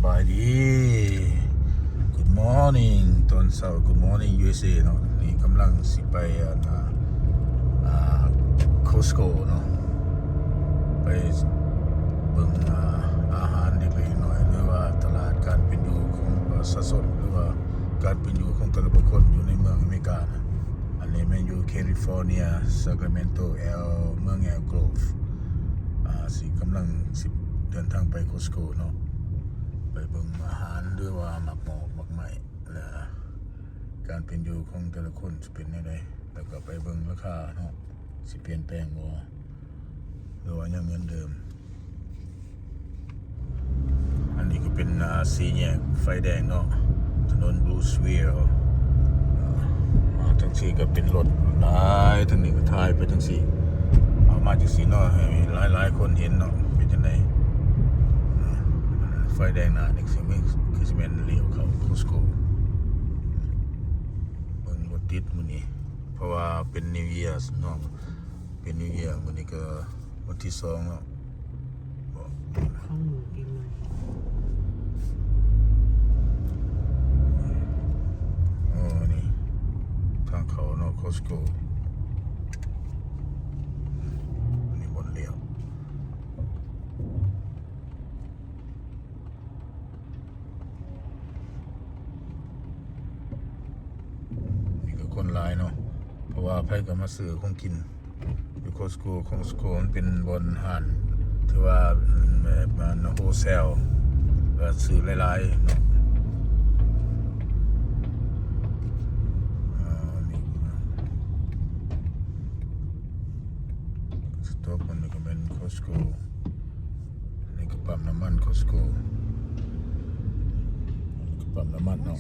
ສະບາຍດີ Good morning ຕອນເຊົ້າ Good morning ຢູເອສເອ ເນາະ. ນີ້ກຳລັງຊິໄປ ອັນ ອ່າ ອ່າ Costco ເນາະ ໄປເບິ່ງ ອ່າ ອາຫານເລັກໆນ້ອຍໆ ຫຼືວ່າຕະຫຼາດການເປັນຢູ່ຂອງປະຊາຊົນ ຫຼືວ່າການເປັນຢູ່ຂອງແຕ່ລະບຸກຄົນຢູ່ໃນເມືອງອາເມລິການະ. ອັນນີ້ແມ່ນຢູ່ California Sacramento ແອວ ເມືອງ Elk Grove ອ່າ ຊິກຳລັງຊິເດີນທາງໄປ Costco ເນາະ ໄປເບິ່ງອາຫານ ຫຼືວ່າໝາກໝອກ ໝາກໄມ້ ແລະ ການເປັນຢູ່ຂອງແຕ່ລະຄົນຊິເປັນແນວໃດ ແລ້ວກໍໄປເບິ່ງລາຄາເນາະ ຊິປ່ຽນແປງບໍ່ ຫຼືວ່າຍັງເໝືອນເດີມ. ອັນນີ້ກໍເປັນ ອ່າ ສີ່ແຍກໄຟແດງເນາະ ຖະໜົນ Bruce Weir ມາທາງຊີ້ກໍເປັນລົດຫຼາຍ ທາງນີ້ກໍຖ່າຍໄປທາງຊີ້ ເອົາມາຈັ່ງຊີ້ເນາະ ໃຫ້ຫຼາຍໆຄົນເຫັນເນາະ ເປັນຈັ່ງໃດ. ໄຟແດງໜ້ານີ້ຄືຊິແມ່ນ ຄືຊິແມ່ນລ້ຽວເຂົ້າ Costco. ເບິ່ງລົດຕິດມື້ນີ້ ເພາະວ່າເປັນ New Year's ເນາະ ເປັນ New Year ມື້ນີ້ກໍວັນທີສອງແລ້ວ. ຂອງມື້ປີໃໝ່ ໂອ້ ນີ້ທາງເຂົ້າເນາະ Costco ນີ້ບ່ອນລ້ຽວ. ນີ້ກໍຄົນຫຼາຍເນາະ ເພາະວ່າໃຜກໍມາຊື້ຂອງກິນຢູ່ Costco. Costco ມັນເປັນບ່ອນຮ້ານ ຖືວ່າແບບ wholesale ກໍຊື້ຫຼາຍໆເນາະ. ອ່າ ນີ້ stop ອັນນີ້ກໍແມ່ນ Costco. ນີ້ກໍປ້ຳນ້ຳມັນ Costco ນີ້ກໍປ້ຳນ້ຳມັນເນາະ.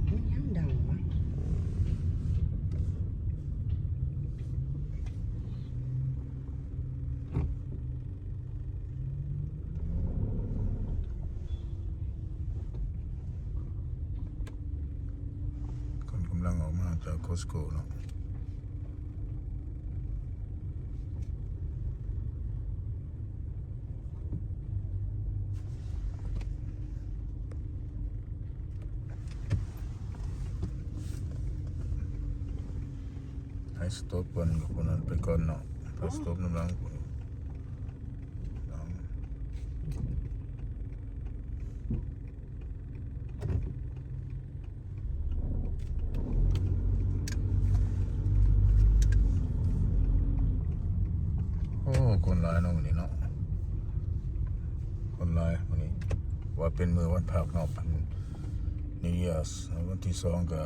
ມັນຍັງດັງວະ ຄົນກຳລັງອອກມາຈາກ Costco ເນາະ. ໃຫ້ stop ກ່ອນ ຄົນນັ້ນໄປກ່ອນເນາະ ໄປ stop ນຳຫຼັງພຸ້ນ. ໂອ້ ຄົນຫຼາຍເນາະມື້ນີ້ເນາະ ຄົນຫຼາຍມື້ນີ້ ວ່າເປັນມື້ວັນພັກເນາະ New Year's ວັນທີສອງກໍ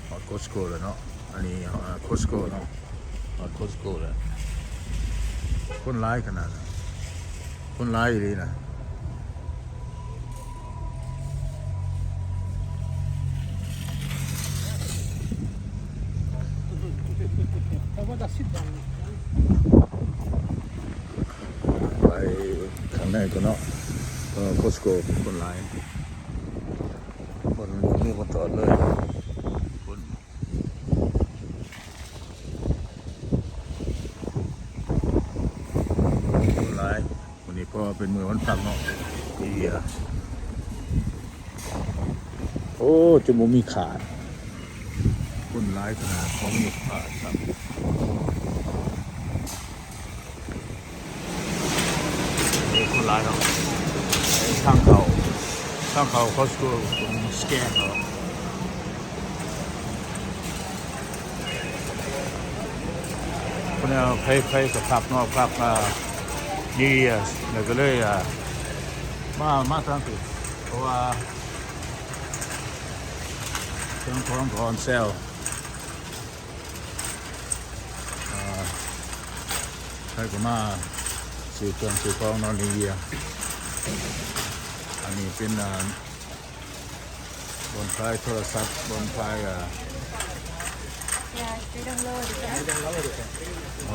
ຮອດ Costco ແລ້ວເນາະ ອັນນີ້ຮອດ Costco ເນາະ ຮອດ Costco ແລ້ວ ຄົນຫຼາຍຂະໜາດ ຄົນຫຼາຍອີ່ຫຼີນະ. ໄປຂ້າງໃນກ່ອນເນາະ ເອີ Costco ຄົນຫຼາຍ ບໍ່ ບໍ່ມີຄົນຈອດເລີຍ ຄົນ ຄົນຫຼາຍ. ມື້ນີ້ເພາະວ່າເປັນມື້ວັນພັກເນາະ ເອີ ໂອ້ ຈົນບໍ່ມີຂາດ ຄົນຫຼາຍຂະໜາດ ຂອງບໍ່ຂາດຊ້ຳ. ເອີ ຄົນຫຼາຍເນາະ ທາງເຂົ້າ ທາງເຂົ້າ Costco ເປັນສະແກນເນາະ. ເພິ່ນເອົາ ໃຜ ໃຜກໍພັກເນາະ ພັກ ອ່າ New Year's ແລ້ວກໍເລີຍ ອ່າ ມາ ມາທາງພີ້ ເພາະວ່າເຄື່ອງຂອງກໍ on sale ອ່າ ໃຜກໍມາຊື້ເຄື່ອງຊື້ຂອງເນາະ New Year. ອັນນີ້ເປັນ ອ່າ ບ່ອນຂາຍໂທລະສັບ ບ່ອນຂາຍ ອ່າ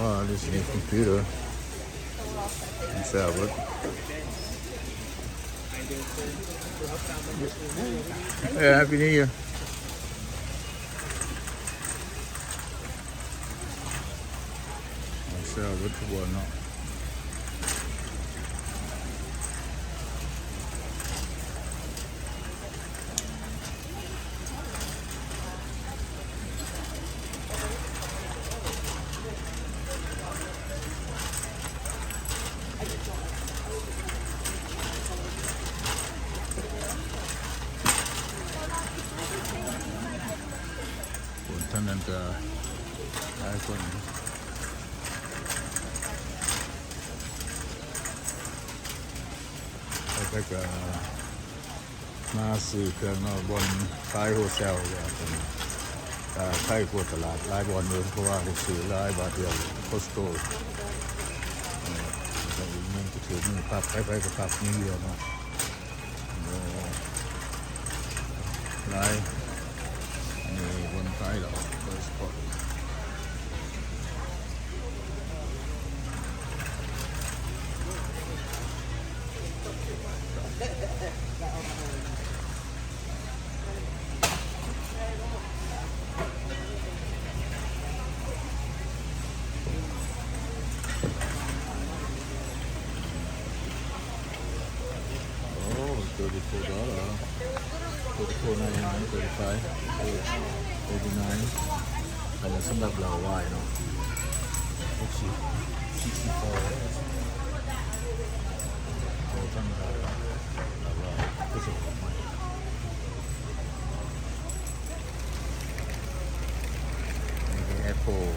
Oh, this new computer. It's, uh, what? Yeah, Happy New Year. ເຊື່ອເບິດທຸກບ່ອນເນາະ. ຄົນທາງນັ້ນກະຫຼາຍຄົນ ໃຜໆກະມາຊື້ເຄື່ອງເນາະ. ບ່ອນຂາຍໂຮເຊລກະເປັນ ກະໄຄກວ່າຕະຫຼາດຫຼາຍບ່ອນຢູ່ ເພາະວ່າໄດ້ຊື້ຫຼາຍບາດດຽວ Costco ເອີ ກະອີກໜຶ່ງກະຖືກມື້ພັກ ໃຜໆກະພັກ New Year ເນາະ. ໂອ້ ຫຼາຍ ອັນນີ້ບ່ອນຂາຍເຫຼົ້າໂດຍສະເພາະ. ໂອ້ thirty-four dollar, thirty-four ninety-nine, thirty-five, eighty-nine. ອັນນັ້ນສຳລັບເຫຼົ້າວາຍເນາະ. ຫົກສິບ sixty-four. ໂອ້ ທຳມະດາເຫຼົ້າວາຍ ຄືຊິອອກໃໝ່. ແອັບເປິ້ນ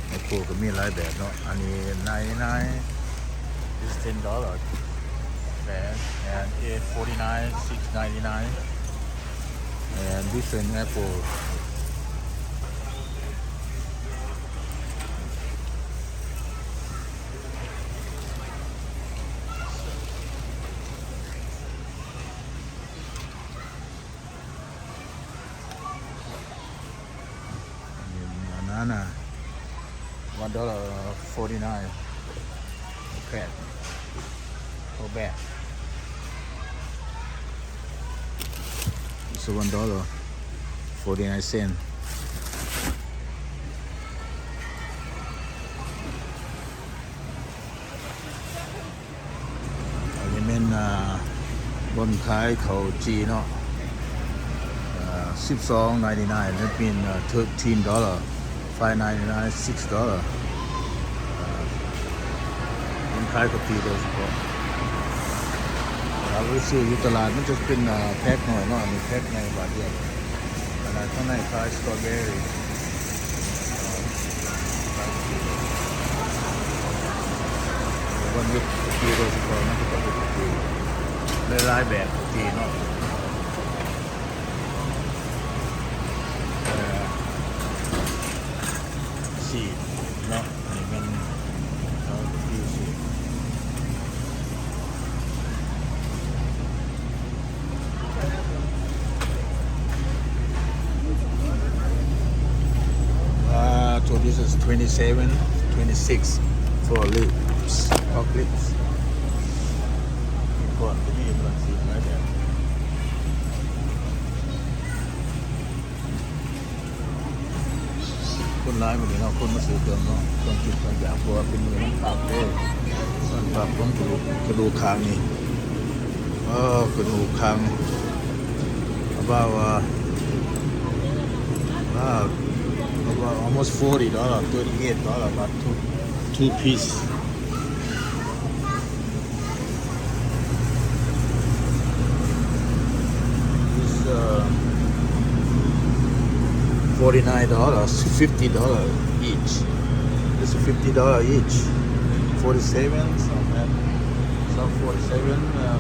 ແອັບເປິ້ນກະມີຫຼາຍແບບເນາະ. ອັນນີ້ ninety-nine, this ten dollar, and, and forty-nine, six ninety-nine, and different apple. ອັນນັ້ນນະ one dollar forty-nine. Okay. Go back. It's one dollar forty-nine cent. ອັນນີ້ແມ່ນ ອ່າ ບ່ອນຂາຍເຂົ້າຈີ່ເນາະ ເອີ twelve ninety-nine, that mean, uh, thirteen dollar, five ninety-nine, six dollar. ເອີ ມັນຂາຍເຂົ້າຈີ່ໂດຍສະເພາະ. ຖ້າໄປຊື້ຢູ່ຕະຫຼາດມັນຈະເປັນ ເອີ ແພັກໜ້ອຍເນາະ, ອັນນີ້ແພັກໃຫຍ່ບາດດຽວ. ຂະໜາດຂ້າງໃນຂາຍສະຕໍເບີຣີ ວັນຢຸດເສາເລີຍ ເພາະມັນຈະເປັນເສາເລີ ຫຼາຍໆແບບເນາະ ເອີ ສີ່ເນາະ. ອັນນີ້ແມ່ນເຂົາຢູ່ຊິ ອ່າ so this is twenty-seven, twenty-six for lips, pork lips. ກ່ອນຈະມີມັນຊິຫຼາຍແບບ. ຄົນຫຼາຍມື້ນີ້ເນາະ ຄົນມາຊື້ເຄື່ອງເນາະ ເຄື່ອງກິນເຄື່ອງຢາກ ເພາະວ່າເປັນມື້ວັນພະເດ້ ວັນພະຂອງກະດູກ ກະດູກຄາງນີ້ ເອີ ກະດູກຄາງ about, uh, uh, about almost forty dollar, thirty-eight dollar, but two, two piece. It's, uh, forty-nine dollars, fifty dollars each. It's fifty dollars each. Forty-seven, some have, some forty-seven, uh,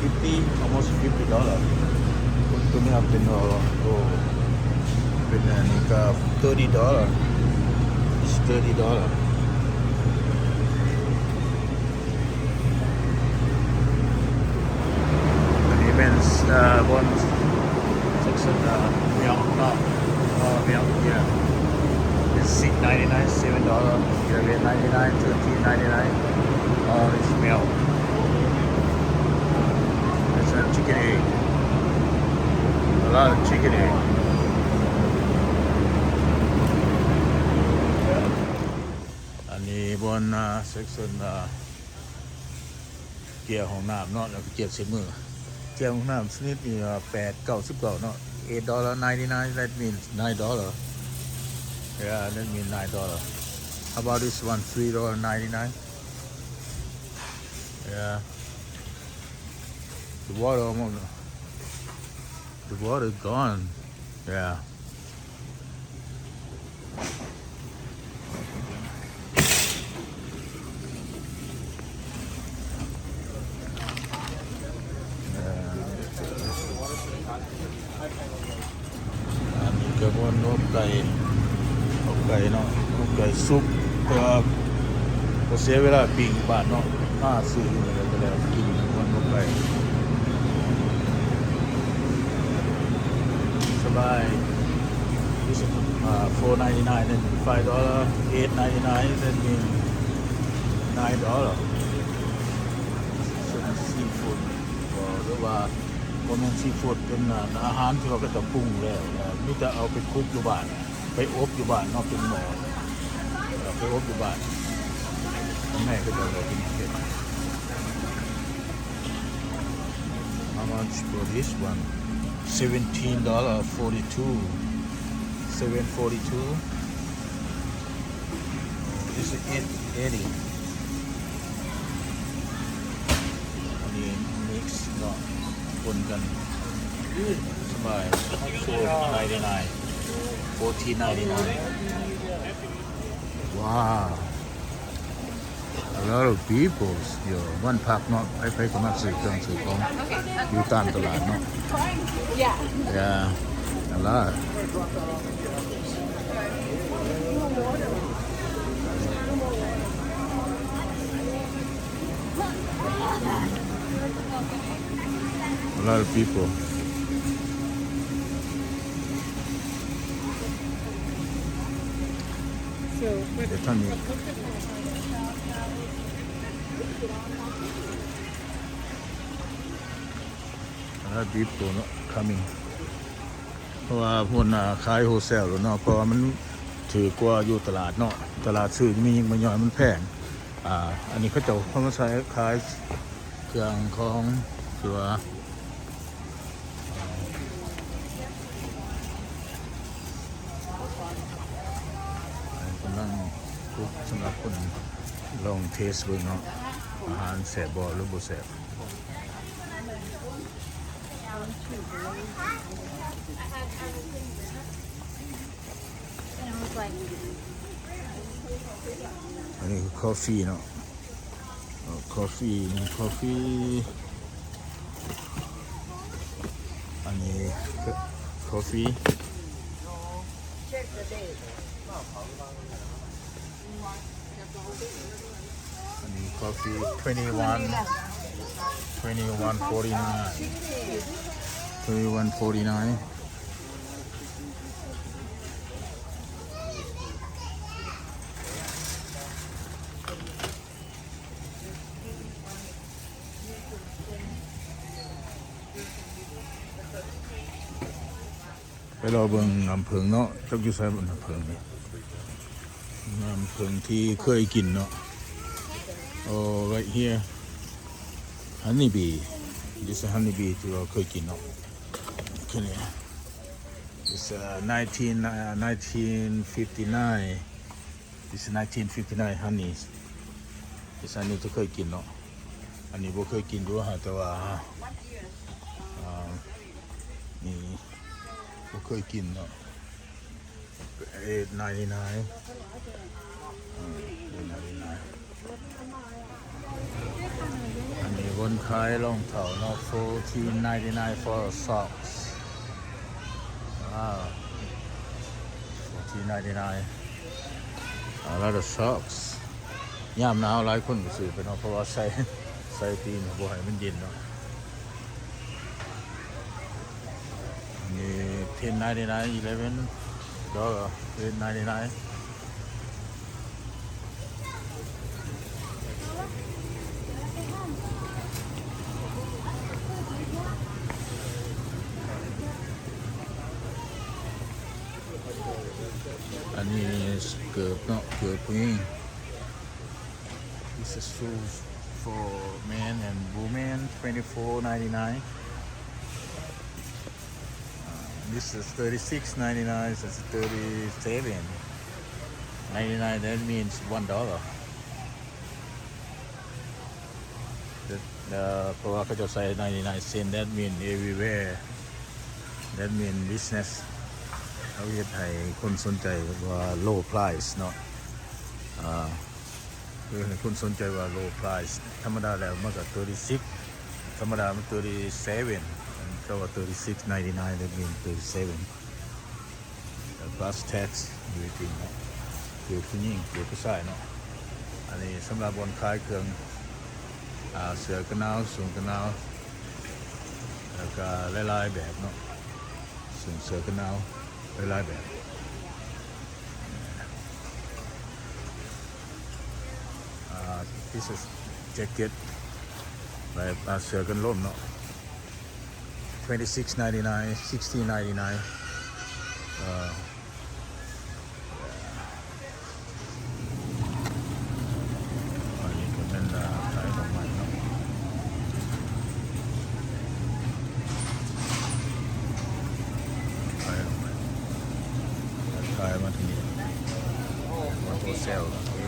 fifty, almost fifty dollars. ຕົວນີ້ເປັນ ໂອ້ ເປັນອັນນີ້ກະ thirty dollar. It's thirty dollar. ອັນນີ້ແມ່ນ ເອີ ບ່ອນ section ເອີ Milk Club. Oh, milk, yeah. It's six ninety-nine, seven dollar, eleven ninety-nine, thirteen ninety-nine. All is milk. It's a chicken egg. A lot of chicken egg. ອັນນີ້ບ່ອນ ອ່າ ເຊັກຊັນ ອ່າ ເກຍຫ້ອງນ້ຳເນາະ ແລ້ວກໍເກຍເຊັດມື. ເກຍຫ້ອງນ້ຳຊະນິດນີ້ ແປດເກົ້າສິບເກົ້າເນາະ. Eight dollar ninety-nine, that means nine dollar. Yeah, that means nine dollar. How about this one? Three dollar ninety-nine. Yeah. The water almost, the water gone. Yeah. ເອີ ອັນນີ້ກໍບ່ອນອົບໄກ່ ອົບໄກ່ເນາະ ອົບໄກ່ສຸກ ເພື່ອບໍ່ເສຍເວລາປີ້ງຢູ່ບ້ານເນາະ. ມາຊື້ຢູ່ນີ້ແລ້ວກໍແລ້ວ ກິນບ່ອນອົບໄກ່. ສະບາຍ. This is, uh, four ninety-nine and five dollar, eight ninety-nine, that mean nine dollar. Seafood ກໍ ຫຼືວ່າບໍ່ແມ່ນ seafood ເປັນ ອາ ອາຫານທີ່ວ່າເຂົາເຈົ້າປຸງແລ້ວ ມີແຕ່ເອົາໄປຄຸກຢູ່ບ້ານ ໄປອົບຢູ່ບ້ານເນາະ ເປັນໝໍ້ ເອີ ໄປອົບຢູ່ບ້ານ. ແມ່ເຂົາເຈົ້າກໍກິນເປັນ. How much for this one? Seventeen dollar forty-two. Seven forty-two. This is eight eighty. ອັນນີ້ mix ເນາະ ປົນກັນ ສະບາຍ. Four ninety-nine. Fourteen ninety-nine. Wow. A lot of people. Yo, ວັນພັກເນາະ ໃຜໆກໍມາຊື້ເຄື່ອງຊື້ຂອງ ຢູ່ຕາມຕະຫຼາດເນາະ. Yeah, a lot. A lot of people. So, ເດີ ທາງນີ້ people coming. ເພາະວ່າພຸ້ນ ອາ ຂາຍ wholesale ໂລດເນາະ ເພາະວ່າມັນຖືກກວ່າຢູ່ຕະຫຼາດເນາະ. ຕະຫຼາດຊື້ມີຍິງມາຍ່ອຍມັນແພງ. ອາ ອັນນີ້ເຂົາເຈົ້າເອົາມາໃສ່ຂາຍເຄື່ອງຂອງຕົວ ກຳລັງຄຸກສຳລັບຄົນລອງເທສເບິ່ງເນາະ ອາຫານແຊບບໍ່ ຫຼືບໍ່ແຊບ. And I was like, ອັນນີ້ຄືຄອຟຟີເນາະ ຄອຟຟີ ຄອຟຟີ ອັນນີ້ ຄ- ຄອຟຟີ check the date. ອັນນີ້ຄອຟຟີ twenty-one, twenty-one forty-nine, twenty-one forty-nine. ໄປລໍເບິ່ງນ້ຳເຜິ້ງເນາະ ຈັກຢູ່ໃສບໍ່ນ້ຳເຜິ້ງນີ້ ນ້ຳເຜິ້ງທີ່ເຄີຍກິນເນາະ. Oh, right here. Honey bee. This is honey bee ທີ່ວ່າເຄີຍກິນເນາະ. ໂອເຄ It's, uh, nineteen, uh, nineteen fifty-nine. This nineteen fifty-nine honey. This honey ທີ່ເຄີຍກິນເນາະ. ອັນນີ້ບໍ່ເຄີຍກິນຢູ່ຫາ ແຕ່ວ່າ ອ່າ ນີ້ບໍ່ເຄີຍກິນເນາະ. Eight ninety-nine. ເອີ eight ninety-nine. ອັນນີ້ຄົນຂາຍລອງເທົ້າເນາະ fourteen ninety-nine for socks. Wow, fourteen ninety-nine. A lot of socks. ຍາມໜາວຫຼາຍຄົນກໍຊື້ໄປເນາະ ເພາະວ່າໃສ່ ໃສ່ຕີນບໍ່ໃຫ້ມັນເຢັນເນາະ. ອັນນີ້ ten ninety-nine, eleven. Dollar, eight ninety-nine. ອັນນີ້ເກີບເນາະ ເກີບຜູ້ຍິງ. This is shoes for men and women, twenty-four ninety-nine. Uh, this is thirty-six ninety-nine, this is thirty-seven ninety-nine, that means one dollar. That, uh, ເພາະວ່າເຂົາເຈົ້າໃສ່ ninety-nine cent, that mean everywhere, that mean business. ເຂົາເຮັດໃຫ້ຄົນສົນໃຈວ່າ low price ເນາະ ອ່າ ຄືໃຫ້ຄົນສົນໃຈວ່າ low price. ທຳມະດາແລ້ວມັນກໍ thirty-six, ທຳມະດາມັນ thirty-seven, ແຕ່ວ່າ thirty-six ninety-nine ແລ້ວເປັນ thirty-seven. ແລ້ວ plus tax everything ເນາະ ເກີບຜູ້ຍິງ ເກີບຜູ້ຊາຍເນາະ. ອັນນີ້ສຳລັບບ່ອນຂາຍເຄື່ອງ ອ່າ ເສື້ອກັນໜາວ ສູງກັນໜາວ ແລ້ວກໍຫຼາຍໆແບບເນາະ ເຊິ່ງເສື້ອກັນໜາວຫຼາຍໆແບບ. ອ່າ this is jacket ແບບ ອ່າ ເສື້ອກັນລົມເນາະ twenty-six ninety-nine, sixteen ninety-nine. ເອີ ອັນນີ້ກໍແມ່ນຂາຍດອກໄມ້ເນາະ ຂາຍດອກໄມ້ ຂາຍມາທີ່ນີ້ ມາໂຮເຊລ ເອີ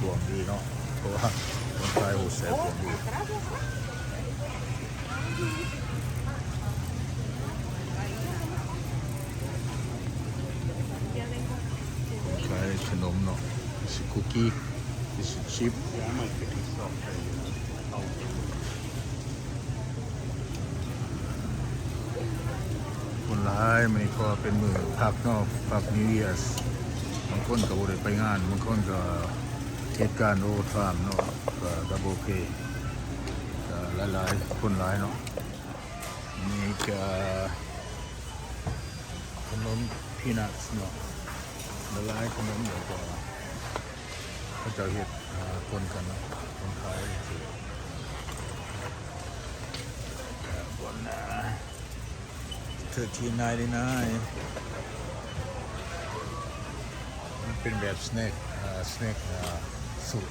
ດວງດີເນາະ ເພາະວ່າຄົນຂາຍໂຮເຊລດວງດີ ຂາຍຂະໜົມເນາະ ຊິຄຸກກີ້ This is cheap. ຄົນຫຼາຍມື້ນີ້ ເພາະວ່າເປັນມື້ພັກເນາະ ພັກ New Year's. ບາງຄົນກໍບໍ່ໄດ້ໄປງານ ບາງຄົນກໍເຮັດການ overtime ເນາະ ກໍ double pay ກໍຫຼາຍໆ ຄົນຫຼາຍເນາະ. ນີ້ກະຂະໜົມ peanuts ເນາະ ລະລາຍຂະໜົມ ແລ້ວກໍເຂົາເຈົ້າເຮັດ ອ່າ ປົນກັນເນາະ ຄົນຂາຍ thirteen ninety-nine ມັນເປັນແບບ snack ອ່າ snack ອ່າ fruit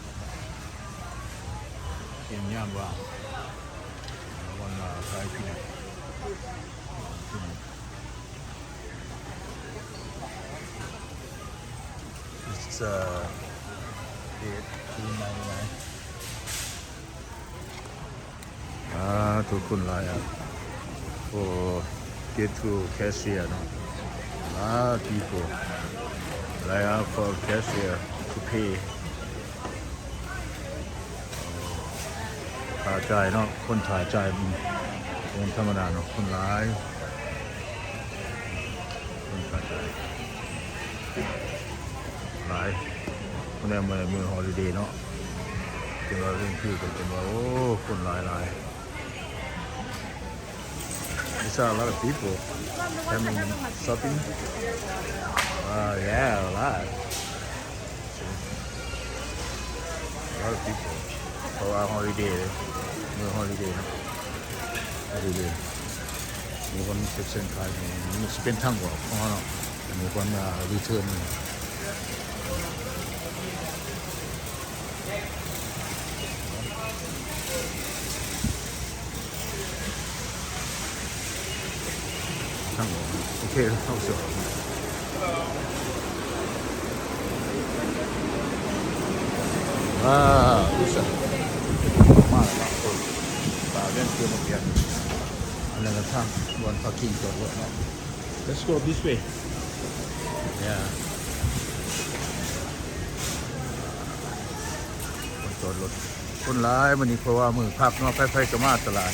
ກິນຍາມວ່າງ ວັນລະ five peanut. It's, uh, eighteen ninety-nine. ອ່າ ທຸກຄົນຫຼາຍອ່ະ for get to cashier ເນາະ a lot of people line up for cashier to pay. ຖ້າຈ່າຍເນາະ ຄົນຖ້າຈ່າຍ ມັນ ມັນທຳມະດາເນາະ ຄົນຫຼາຍ ຄົນຖ້າຈ່າຍຫຼາຍ ມື້ນີ້ມື້ ມື້ holiday ເນາະ ເປັນວ່າເລື່ອງຄືກັນ ເປັນວ່າ ໂອ້ ຄົນຫຼາຍໆ. It's a lot of people coming shopping. Uh, yeah, a lot. A lot of people. ເພາະວ່າ holiday ເດ້ ມື້ holiday ເນາະ holiday. ມີຄົນເກັບເສັ້ນຂາຍ ນີ້ຊິເປັນທາງອອກຂອງເຮົາເນາະ ມີຄົນ return ນີ້. ທາງອອກ ໂອເຄ ເຮົາຊິອອກ ວ້າວ ອຸດສາ ມາແລ້ວ ເອີ ຕາແວ່ນເກີມາປ່ຽນ ອັນນັ້ນລະທາງບ່ອນ parking ຈອດລົດເນາະ. Let's go this way. Yeah. ຄົນຈອດລົດ ຄົນຫຼາຍມື້ນີ້ ເພາະວ່າມື້ພັກເນາະ ໃຜໆກໍມາຕະຫຼາດ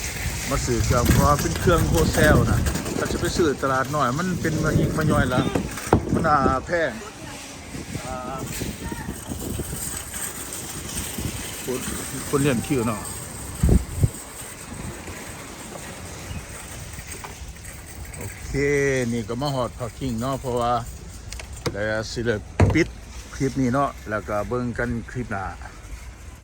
ມາຊື້ເຄື່ອງ ເພາະວ່າເປັນເຄື່ອງ wholesale ນະ. ຖ້າຈະໄປຊື້ຕະຫຼາດນ້ອຍ ມັນເປັນມາຍິກມາຍ່ອຍລະ ມັນ ອ່າ ແພງ. ອ່າ ຄົນ ຄົນລຽນຄິວເນາະ. ໂອເຄ ນີ້ກໍມາຮອດພາກກິ້ງເນາະ ເພາະວ່າແລ້ວຊິເລີກປິດຄລິບນີ້ເນາະ ແລ້ວກໍເບິ່ງກັນຄລິບໜ້າ.